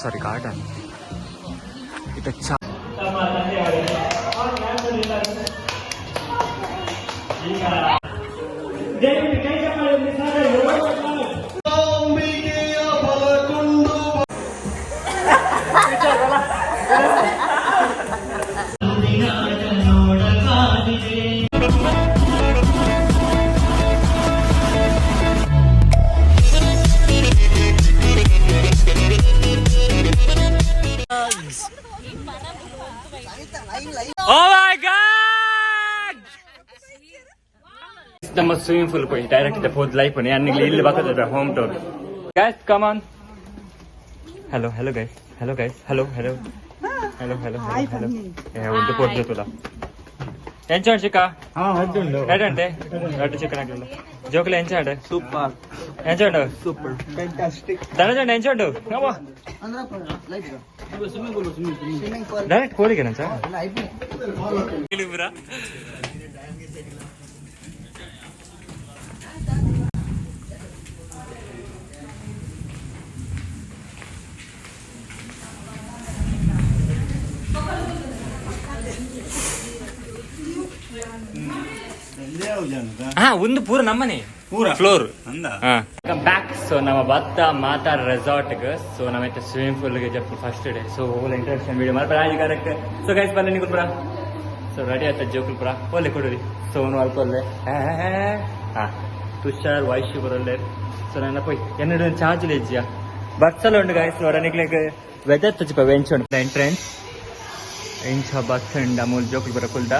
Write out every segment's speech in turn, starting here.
ಸಾರಿ, garden ಇತ್ತೆ ಚಾ. Oh my God! ನಮ್ಮ ಸ್ವಿಮ್ಮಿಂಗ್ ಪೂಲ್ ಪೋಯಿ ಡೈರೆಕ್ಟ್ ಪೋದ್ ಲೈಫ್ ಅನ್ನಿಗ್ಲಿ ಇಲ್ಲಿ ಬರ್ತದೆ. Home tour, guys, come on. Hello, hello guys, hello guys, hello, hello, hello, hello, hello, hello. ಒಂದು ಪೋದ್ ತುಲ ಎಂಚ ಉಂಟು ಚಿಕ್ಕ? ಎಡ್ ಉಂಟೆ ರಡ್ಡು ಚಿಕ್ಕನ್ ಹಾಕಲ್ಲ ಜೋಕುಲ. ಎಂಚ ಉಂಟು? ಸೂಪರ್. ಎಂಚ ಉಂಟು? Super, fantastic. ಧನಜ ಎಂಚ ಉಂಟು? ಡೈರೆಕ್ಟ್ ಕೋಳಿಗೆ ನಂಚ. ಹಾ, ಒಂದು ಪೂರ ನಮ್ಮನೆ. ಪೂರ? ಫ್ಲೋರ್. ಅಂದ. ಬ್ಯಾಕ್. ಸೊ ನಮ್ಮ ಬತ್ತ ಮಾತಾ ರೆಸಾರ್ಟ್ಗೆ. ಸೊ ನಮ್ಮ ಸ್ವಿಮ್ಮಿಂಗ್ ಪೂಲ್ಗೆ ಜಪ್ಪು ಫಸ್ಟ್ ಡೇ. ಸೊ ಓಲ್ ಇಂಟ್ರಡಕ್ಷನ್ ವಿಡಿಯೋ ಮಾಡ್ತಾರೆ ಆಯ್ತು, ಕರೆಕ್ಟ್. ಸೊ ಗೈಸ್, ಬನ್ನಿ ನಿಕುಲ್ ಪುರ. ಸೊ ರೆಡಿ ಆಯ್ತಾ ಜೋಕುಲ್ ಪುರ? ಒಲ್ಲೆ ಕೊಡುರಿ. ಸೋನು ಅಲ್ಪ ಒಲ್ಲೆ. ಹಾ, ತುಷಾರ್, ವೈಶು ಬರಲ್ಲೆ. ಸೊ ನನ್ನ ಪೋಯ್ ಎನ್ನಡು ಚಾರ್ಜ್ ಲೇಜಿಯ ಬಸ್ಸಲ್ಲ ಉಂಟು ಗೈಸ್. ನೋಡ ನಿಕ್ಲೆಗ್ ವೆದರ್ ತುಜಿಪ ವೆಂಚ್ ಉಂಟು. ಎಂಟ್ರೆನ್ಸ್ ಇಂಚ ಬಸ್ ಉಂಡ. ಮೂಲು ಜೋಕುಲ್ ಪುರ ಕುಲ್ದ.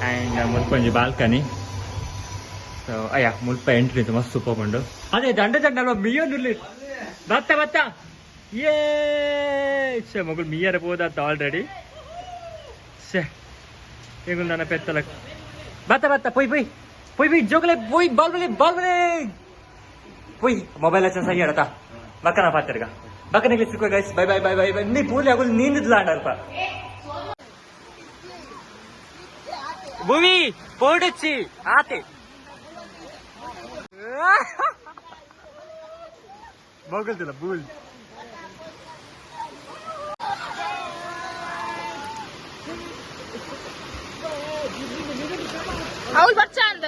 ಆ್ಯಂಡ್ ಮುಲ್ಪ ಒಂಜಿ ಬಾಲ್ಕನಿ. ಸೊ ಅಯ್ಯ, ಮುಲ್ಪ ಎಂಟ್ರಿ ಮಸ್ತ್ ಸೂಪರ್ ಉಂಡು. ಅದೇ ದಂಡ ದಂಡ ಅಲ್ವಾ ಮಿಯೋನ್. ಬತ್ತ ಬತ್ತ. ಏ ಛೇ, ಮಗಳು ಮೀಯರ ಪೋದಾತ ಆಲ್ರೆಡಿ. ಛೇ, ಎಂಗುಲ್ ನನ್ನ ಪೆತ್ತಲ. ಬತ್ತ ಬತ್ತ, ಪೊಯ್ ಪೊಯ್ ಪೊಯ್ ಪೊಯ್. ಜೋಗಲೆ ಪೊಯ್, ಬಾಲ್ ಬಲೆ, ಬಾಲ್ ಬಲೆ, ಪೊಯ್. ಮೊಬೈಲ್ ಹಚ್ಚ ಸಹಿ ಆಡತಾ ಬಕ್ಕನ ಪಾತೆರ್ಗ ಬಕ್ಕನಿಗೆ ಸಿಕ್ಕೋ. Guys, bye bye bye bye bye. ನೀ ಪೂರ್ಲಿ ಅಗುಲ್ ನೀಂದಿದ್ಲ ಅಲ್ಪ. ಭೂಮಿ ಪೋಡಚ್ಚಿ ಆತೆ ಮಗಲ್ದಿಲ್ಲ ಬೂಲ್. ಅವ್ಳು ಬರ್ಚಾ ಅಂದ.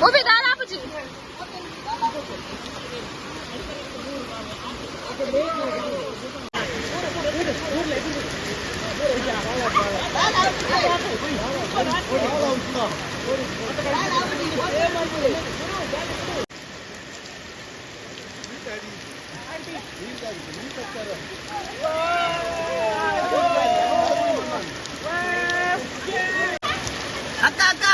ಭೂಮಿ ದಾರ ಆಪುಜಿ. ಅಕ್ಕ, ಅಕ್ಕ.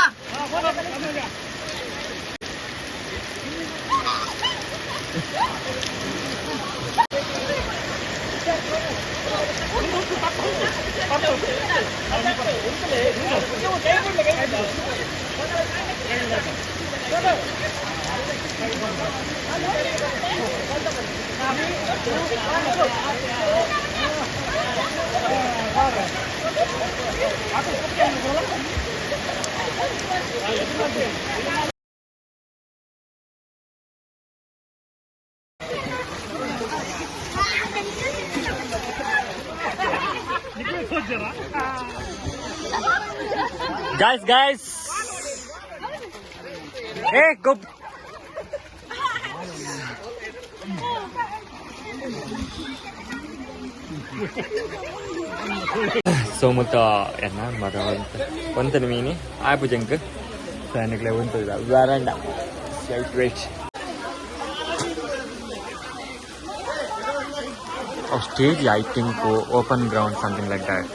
Guys, guys. Hey, go. So ಮುತ್ತ ಎನ್ನ ಮರ ಒಂತನ ಮೀನಿ ಆಪು ಜಂಕ್. ಸೊ ಎನ್ನಕ್ಲೆ ಉಂಟು ವರಂಡ. Wait, wait. Stage, I think open ground, something like that.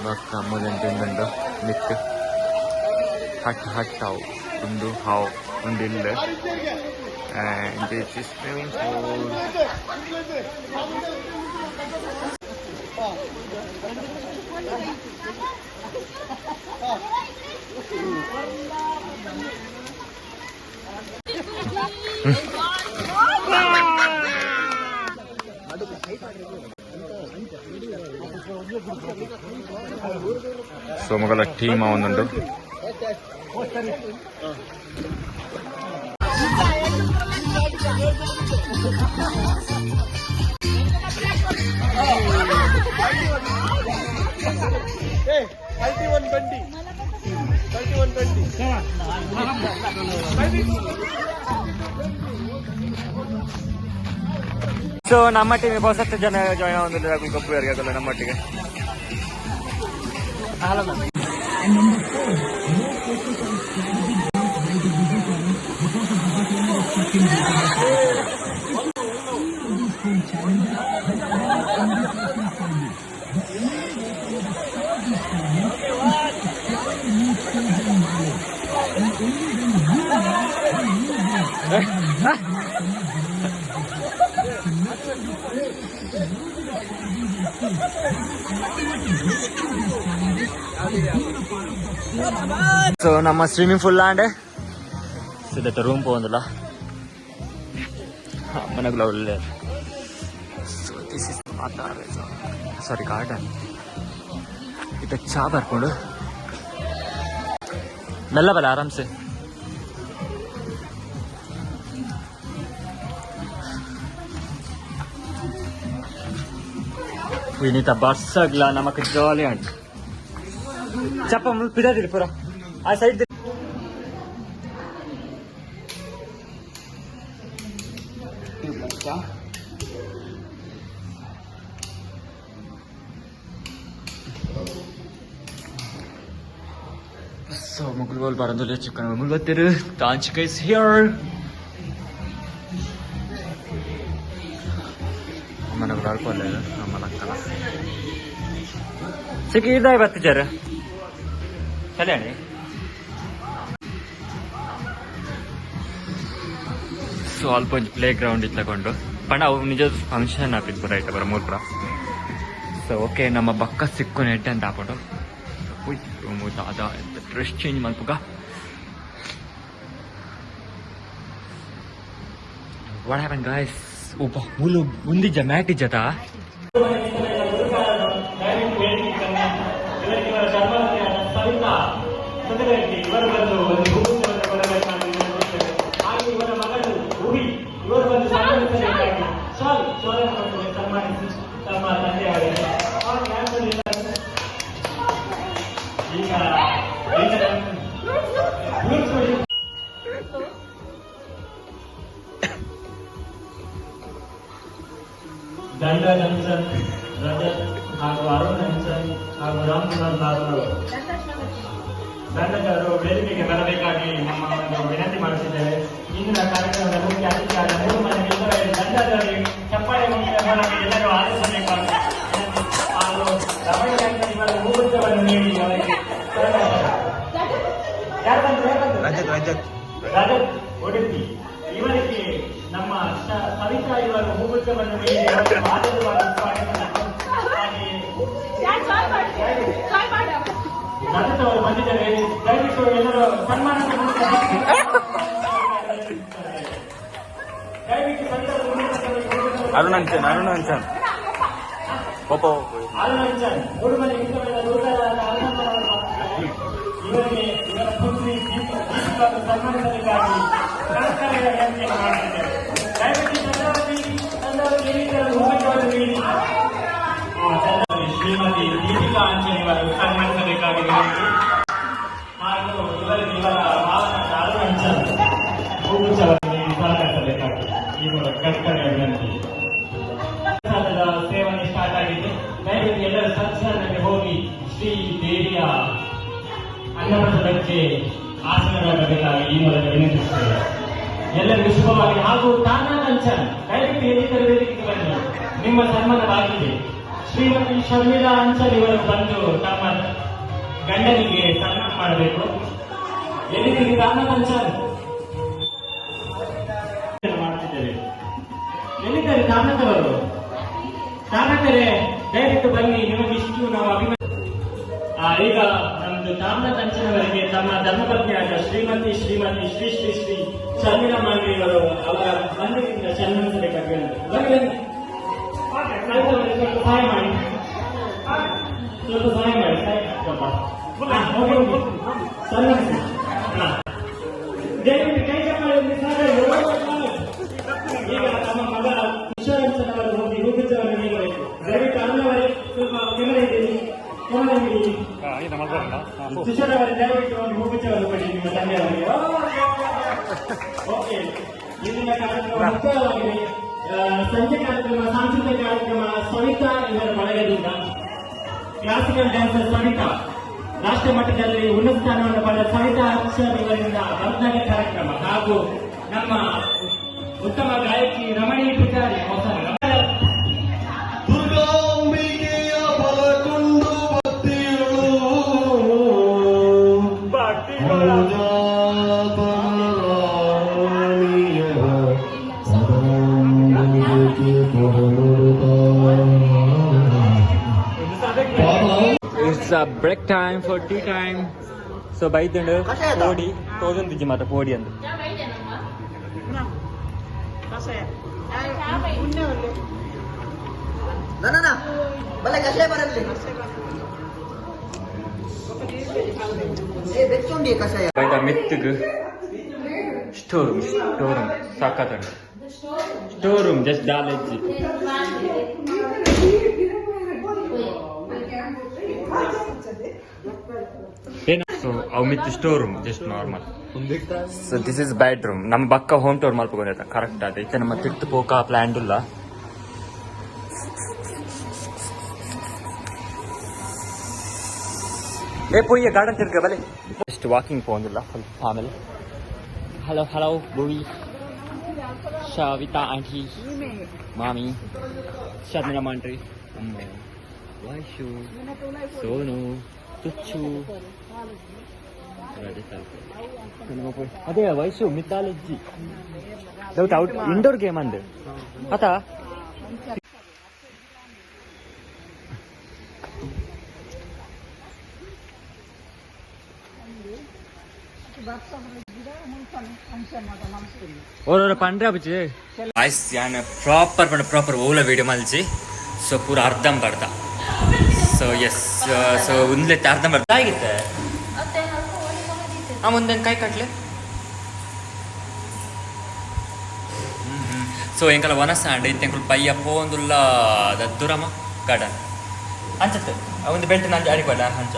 ಬೊಕ್ಕ ಮೂಲಂಟು ಉಂದುಂಡು ಮಿತ್ತ್ ಹಟ್ ಹಟ್ ಅವು ಉಂದು ಹಾವು ಉಂದು ಇಲ್ಲ. And this is swimming pool. ಸೊ ಮೊಗಲ ಟೀಮ್ ಒಂದುಂಡು. 31-20. 31-20. ಸೊ ನಮ್ಮ ಟೀಮ್ ಹೊಸತ್ತು ಜನ ಜಾಯ್ನ್ ಆಗೊಂದಿಲ್ಲ ಗೊಬ್ಬರಿಗೆ ಆಗಲ್ಲ ನಮ್ಮೊಟ್ಟಿಗೆ. ಸೊ ನಮ್ಮ ಸ್ವಿಮ್ಮಿಂಗ್ ಪೂಲ್ ಆಂಡ್ ಸಿದ್ಧತೆ ರೂಮ್ ಪೋಂದಿಲ್ಲ ಮನಗುಲ ಒಳ್ಳೆ. ಸೊ this is ಮಾತಾ ಸಾರಿ ಗಾರ್ಡನ್. ಇತ್ತ ಚಾ ಬರ್ಕೊಂಡು ಮೆಲ್ಲ ಬಲ್ಲ ಆರಾಮ್ಸೆ. ವಿನೀತ ಬರ್ಸಗ್ಲ ನಮಕ್ ಜಾಲಿ ಅಂಟ್ ಚಪ್ಪ ಮುಲ್ ಪಿದಾದಿರಿ ಪೂರ ಆ ಸೈಡ್. ಸೊ ಮುಗುಲ್ ಬರಂದುಲ್ಲ ಚಿಕ್ಕನ ಮುಲ್ಬತ್ತಿರು ತಾಂಚಿಕ is here. ಅಮ್ಮನ ಅಲ್ಪಲ್ಲ ಅಮ್ಮನ ಅಕ್ಕನ ಸಿಕ್ಕಿ ಇದಾಯಿ ಬತ್ತಿದ್ದಾರೆ ಕಲ್ಯಾಣಿ. ಸೊ ಅಲ್ಪ ಒಂಜಿ ಪ್ಲೇ ಗ್ರೌಂಡ್ ಇತ್ಲಕೊಂಡು ಪಂಡ ಅವು ನಿಜ ಫಂಕ್ಷನ್ ಆಪಿದ್ ಪೂರ ಐತ ಬರ ಮೂರ್ಪುರ. ಸೊ ಓಕೆ, ನಮ್ಮ ಬಕ್ಕ ಸಿಕ್ಕು ನೆಟ್ ಅಂತ ಹಾಕೊಂಡು ರೂಮು ದಾದಾ ಡ್ರೆಸ್ ಚೇಂಜ್ ಮಲ್ಪುಗ. What happen guys? ಒಬ್ಬ ಮೂಲು ಮುಂದಿಜ್ಜ ಮ್ಯಾಟ್ ಇಜ್ಜತಾ? ಇವರು ಬಂದು ಒಂದು ಹೂಗುಚ್ಛವನ್ನು ಕೊಡಬೇಕಾಗಿ ವಿನಂತಿಸುತ್ತೇವೆ. ಹಾಗೆ ಇವರ ಮಗಳು ಉವಿ ಇವರು ಬಂದು ಸನ್ಮಾನಿಸಬೇಕಾಗಿ ಶಾಲ್ ಶಾಲನ್ನು ಕೊಟ್ಟು ಸನ್ಮಾನಿಸಿ ತಮ್ಮ ತಂದೆಯವರಿಗೆ. ಈಗ ಈಗ ಫ್ರೂಟ್ಸ್ ಕೊಡಿ. ದಂಡ ಜಂಕ್ಷನ್ ರಜತ್ ಹಾಗೂ ಅರುಣ್ ಜಂಕ್ಷನ್ ಹಾಗೂ ರಾಮ್ಕುಮಾರ್ ಬಾಬು ತಂಡದವರು ವೇದಿಕೆಗೆ ಬರಬೇಕಾಗಿ ನಮ್ಮ ಒಂದು ವಿನಂತಿ ಮಾಡುತ್ತಿದ್ದೇವೆ. ಇಂದಿನ ಕಾರ್ಯಕ್ರಮದ ಮುಖ್ಯ ಅತಿಥಿಯಾದ ಮೂರು ಮಂದಿ ಮಿತ್ರರಲ್ಲಿ ತಂಡದವರಿಗೆ ಚಪ್ಪಾಳೆ ಮೂಲಕ ಎಲ್ಲರೂ ಆಲಿಸಬೇಕಾಗಿ ವಿನಂತಿ. ಹಾಗೂ ರಮಣ ಜಂಕ್ಷನ್ ಇವರ ಹೂಗುಚ್ಛವನ್ನು ನೀಡಿ ಅವರಿಗೆ ಸ್ವಾಗತ. ಯಾರು ಬಂದ್ರು? ಯಾರು ಬಂದ್ರು? ರಜತ್, ರಜತ್. ರಜತ್ ಉಡುಪಿ ಇವರಿಗೆ ನಮ್ಮ ಸವಿತಾ ಇವರು ಹೂಗುಚ್ಛವನ್ನು ನೀಡಿ ಅವರನ್ನು ಆದರವಾಗಿ ಸ್ವಾಗತಿಸಬೇಕು. ಹಾಗೆಯೇ ರಜತ್ ಅವರು ಬಂದಿದ್ದಾರೆ. ದಯವಿಟ್ಟು ಎಲ್ಲರೂ ಸನ್ಮಾನದ ಮೂಲಕ ದಯವಿಟ್ಟು ಸಂತರ ಮೂಲಕ ಅರುಣ್ ಅಂಚನ್, ಅರುಣ್ ಅಂಚನ್ ಪಾಪ. ಅರುಣ್ ಅಂಚನ್, ಮೂಡುಮನೆ ಮಿತ್ರಗಳ ಗುರುಗಳಾದ ಅರುಣಮ್ಮನವರು ಬಂದಿದ್ದಾರೆ. ಇವರಿಗೆ ಇವರ ಪುತ್ರಿ ದೀಪಿಕಾ ಸನ್ಮಾನಿಸಬೇಕಾಗಿ ಕಳಕಳಿಯ ವಿನಂತಿಯನ್ನು ಮಾಡುತ್ತಿದ್ದೇವೆ. ದಯವಿಟ್ಟು ಚಂದ್ರಾವತಿ, ಚಂದ್ರಾವತಿ ಎಲ್ಲಿದ್ದಾರೆ? ಹೂಗುಚ್ಛವನ್ನು ನೀಡಿ. ಚಂದ್ರಾವತಿ ಶ್ರೀಮತಿ ದೀಪಿಕಾ ಅಂಚನ್ ಇವರು ಸನ್ಮಾನಿಸಬೇಕಾಗಿ ವಿನಂತಿ. ಹಾಗೂ ಇವರಿಗೆ ಇವರ ಮಾವನ ಅರುಣ್ ಅಂಚನ್ ಹೂಗುಚ್ಛವನ್ನು ನೀಡಿ ಸ್ವಾಗತಿಸಬೇಕಾಗಿ ಈ ಮೂಲಕ ಕಳಕಳಿಯ ವಿನಂತಿ. ಪ್ರಸಾದದ ಸೇವನೆ ಸ್ಟಾರ್ಟ್ ಆಗಿದೆ. ದಯವಿಟ್ಟು ಎಲ್ಲರೂ ಸತ್ಸಂಗಕ್ಕೆ ಹೋಗಿ ಶ್ರೀ ದೇವಿಯ ಅನ್ನಪ್ರಸಾದಕ್ಕೆ ಆಸನರಾಗಬೇಕಾಗಿ ಈ ಮೂಲಕ ವಿನಂತಿಸುತ್ತೇವೆ. ಎಲ್ಲರಿಗೂ ಶುಭವಾಗಲಿ. ಹಾಗೂ ತಾನಾ ಕಂಚನ್, ದಯವಿಟ್ಟು ಎಲ್ಲಿದ್ದರೂ ವೇದಿಕೆಗೆ ಬನ್ನಿ, ನಿಮ್ಮ ಸನ್ಮಾನವಾಗಿದೆ. ಶ್ರೀಮತಿ ಶರ್ಮಿಳಾ ಅಂಚನ್ ಇವರು ಬಂದು ತಮ್ಮ ಗಂಡನಿಗೆ ಸನ್ಮಾನ ಮಾಡಬೇಕು. ಎಲ್ಲಿದ್ದೀರಿ ತಾನಾ ಕಂಚನ್? ಮಾಡ್ತಿದ್ದೇವೆ. ಎಲ್ಲಿದ್ದಾರೆ ತಾನದವರು? ತಾನಕರೇ, ದಯವಿಟ್ಟು ಬನ್ನಿ. ನಿಮಗೆ ಇಷ್ಟು ನಾವು ಅಭಿಮಾನ. ಈಗ ನಮ್ದು ಒಂದು ತಾಮ್ರ ತಂಚಿನವರಿಗೆ ತಮ್ಮ ಧರ್ಮಪತ್ನಿಯಾದ ಶ್ರೀಮತಿ ಶ್ರೀಮತಿ ಶ್ರೀ ಶ್ರೀ ಶ್ರೀ ಶರ್ಮಿಳಾ ಮಾಂಡ್ರಿಯವರು ಅವರ ಬಂಧುವಿನಿಂದ ಸನ್ಮಾನಿಸಬೇಕಾಗಿ ವಿನಂತಿ. ಬನ್ನಿ ಬನ್ನಿ. ಕವಿತಾ ಅವರೇ, ಸ್ವಲ್ಪ ಸಹಾಯ ಮಾಡಿ, ಸ್ವಲ್ಪ ಸಹಾಯ ಮಾಡಿ, ಸಹಾಯ ಸ್ವಲ್ಪ. ಹೋಗಿ ಹೋಗಿ ಸನ್ಮಾನಿಸಿ. ದಯವಿಟ್ಟು ಕೈ ಚಪ್ಪಾಳೆಯಲ್ಲಿ ಸಹಕರಿಸಿ. ಈಗ ತಮ್ಮ ಮಗ ಕಿಶೋರ್ ಅವರು ಹೋಗಿ ಹೂಗುಚ್ಛವನ್ನು ನೀಡಬೇಕು. ದಯವಿಟ್ಟು ಅಣ್ಣವರೇ, ಸ್ವಲ್ಪ ಕೆಮರೆ ಇದ್ದೀರಿ, ಕೆಮರೆ ಹಿಡಿಯಿರಿ. ಕಿಶೋರ್ ಅವರೇ, ದಯವಿಟ್ಟು ಒಂದು ಹೂಗುಚ್ಛವನ್ನು ಕೊಡಿ ನಿಮ್ಮ ತಂದೆಯವರಿಗೆ. ಓಕೆ, ಇಂದಿನ ಕಾರ್ಯಕ್ರಮ ಮುಕ್ತಾಯವಾಗಿದೆ. ಸಂಜೆ ಕಾರ್ಯಕ್ರಮ, ಸಾಂಸ್ಕೃತಿಕ ಕಾರ್ಯಕ್ರಮ ಸವಿತಾ ಇವರ ಬಳಗದಿಂದ ಕ್ಲಾಸಿಕಲ್ ಡ್ಯಾನ್ಸರ್ ಸವಿತಾ, ರಾಷ್ಟ್ರ ಮಟ್ಟದಲ್ಲಿ ಉನ್ನತ ಸ್ಥಾನವನ್ನು ಪಡೆದ ಸವಿತಾ ಅಕ್ಷರ್ ಇವರಿಂದ ಭರತನಾಟ್ಯ ಕಾರ್ಯಕ್ರಮ ಹಾಗೂ ನಮ್ಮ ಉತ್ತಮ ಗಾಯಕಿ ರಮಣಿ ಪೂಜಾರಿ ಹೊಸ ದುರ್ಗಾಂಬಿಕೆಯ ಬಲಕೊಂಡು ಭಕ್ತಿಯಳು ರಾಣಿಯ ಪದಾಂಬುಜಕ್ಕೆ ಕೊಡಲೊಡುತ್ತ. It's a break time for tea time. So ಬೈದಂಡು ಪೋಡಿ ತೋಜೊಂದಿಜ್ಜಿ ಮಾತ ಪೋಡಿ ಅಂದು. ನನ್ನ ಬಲೆ ಕಷಾಯ ಬರಲಿ ಏ ಬೆಚ್ಚುಂಡಿ ಕಷಾಯ. ಬೈದ ಮೆತ್ತಗ್ ಸ್ಟೋರ್ ರೂಮ್, ಸ್ಟೋರ್ ರೂಮ್ ಸಾಕಾತಂಡು. ಸ್ಟೋರ್ ರೂಮ್ ಜಸ್ಟ್ ದಾಲೆಜ್ಜಿ. ಏನು ಸೊ ಅವು ಮಿತ್ತು store room just normal. So this is bedroom. ನಮ್ಮ ಬಕ್ಕ ಹೋಮ್ ಟೂರ್ ಮಲ್ಪಗೊಂಡ ಕರೆಕ್ಟ್ ಆದ ಇತ್ತೆ ನಮ್ಮ ತಿಟ್ಟು ಪೋಕ ಪ್ಲ್ಯಾನ್ ಉಲ್ಲ. ಏ ಪೊಯ್ಯ ಗಾರ್ಡನ್ ತಿರ್ಗ ಬಲೆ. ಜಸ್ಟ್ ವಾಕಿಂಗ್ ಪೋಂದಿಲ್ಲ ಸ್ವಲ್ಪ ಆಮೇಲೆ. Hello hello Buvi, Shavita aunty, ಮಾಮಿ, ಶರ್ಮಿಳಾ ಮಾಂಡ್ರಿ, ಅಮ್ಮ, ವೈಶು, ಸೋನು, ತುಚ್ಚು. ಅದೇ ವೈಶು ಮಿತ್ತಾಲಜ್ಜಿ ಡೌಟ್ ಔಟ್ ಇಂಡೋರ್ ಗೇಮ್ ಅಂದ್ ಆತ. ಓರೋರ ಪಂಡ್ರೆ ಬುಜ್ಜಿ ಐಸ್ ಯಾನ್ ಪ್ರಾಪರ್ ಪಂಡ ಪ್ರಾಪರ್ ಓಲ ವೀಡಿಯೋ ಮಲ್ಜಿ. ಸೊ ಪೂರ ಅರ್ಧಂಬರ್ಧ. ಸೊ ಎಸ್, ಸೊ ಉಂದ್ಲೆತ್ತೆ ಅರ್ಧಂಬರ್ಧ ಆಗಿತ್ತೆ. ಆ ಮುಂದೆ ಕೈ ಕಟ್ಲೆ. ಸೊ ಎಂಕಲ ವನಸಾಂಡ್ ಇತ್ತೆ ಎಂಕುಲು ಪಯ್ಯ ಪೋಂದುಲ್ಲ ದದ್ದುರಮ ಗಾರ್ಡನ್ ಅಂಚತ್ತು. ಒಂದು ಬೆಲ್ಟ್ ನಂಜ ಅಡಿಕೊಡ ಅಂಚ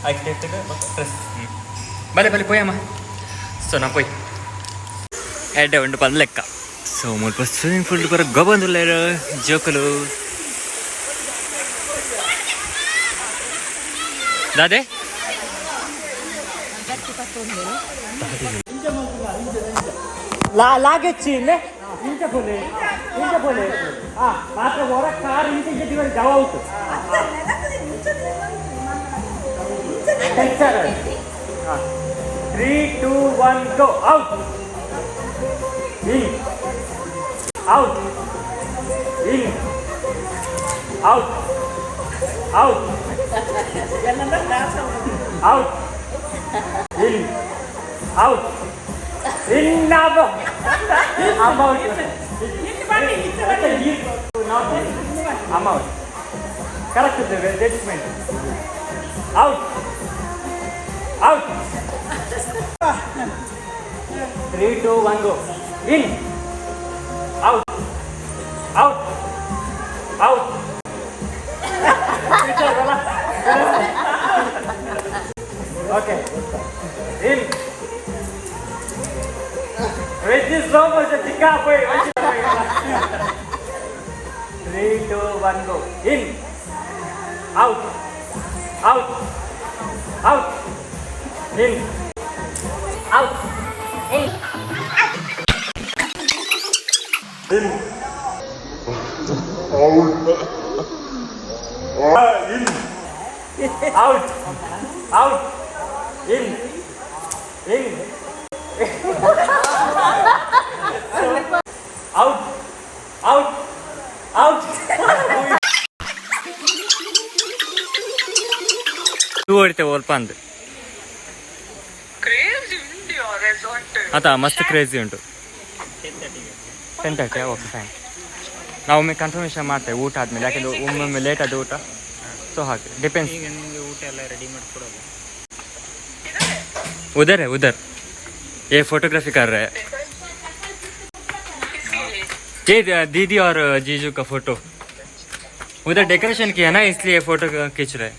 ಆಯ್ತು ಪ್ರೆಸ್. ಬಲೆ ಬಲೆ ಪೋಯಮ್ಮ. ಸೊ ನಾ ಪೋಯ್ ಎಡ್ಡೆ ಉಂಡು ಪಂದ್ ಲೆಕ್ಕ. ಸೊ ಮುಲ್ಪ ಸ್ವಿಮ್ಮಿಂಗ್ ಪೂಲ್ ಪೂರ ಗೊಬ್ಬೊಂದುಲ್ಲೆರ್ ಜೋಕುಲು. ದಾದೆ ಲಾಗೆಚ್ಚಿ ಇಲ್ಲೇ ಇಂಚ ಪೋಲೆ, ಇಂಚ ಪೋಲೆ. ಆ ಮಾತ್ರ ಹೊರ ಕಾರ್ ಇಂಚ ಇಂಚ ದಿವಸ ಜವ ಔತು texture. 3 2 1 go. Out, in, out, in, out, out, out, in, out, in. Amount. Amount. Correct judgment. Out, out. 3 2 1 go. In, out, out, out. Okay, in. With this slow motion, ಚಿಕ್ಕ ಪೋಯ್. 3 2 1 go. In, out, out, out, in, out, in, in, out, out, in, in, out, out, out. ತೂ ಹೊಡಿತೆ ಒಲ್ಪ ಅಂದ್. ಅತ ಮಸ್ತ್ crazy ಉಂಟು. 10:30? Okay, fine. ನಾವು ಒಮ್ಮೆ confirmation ಮಾಡ್ತೇವೆ ಊಟ ಆದಮೇಲೆ, ಯಾಕೆಂದ್ರೆ ಒಮ್ಮೊಮ್ಮೆ ಲೇಟ್ ಆದ ಊಟ, ಸೊ ಹಾಗೆ ಡಿಪೆಂಡ್ಸ್. ಈಗ ನಿಮಗೆ ಊಟ ಎಲ್ಲ ರೆಡಿ ಮಾಡಿಕೊಡೋದು. उधर है, उधर ये फोटोग्राफी कर रहे हैं। ये दीदी और जीजू का फोटो। उधर डेकोरेशन किया ना, इसलिए फोटो खींच रहे हैं।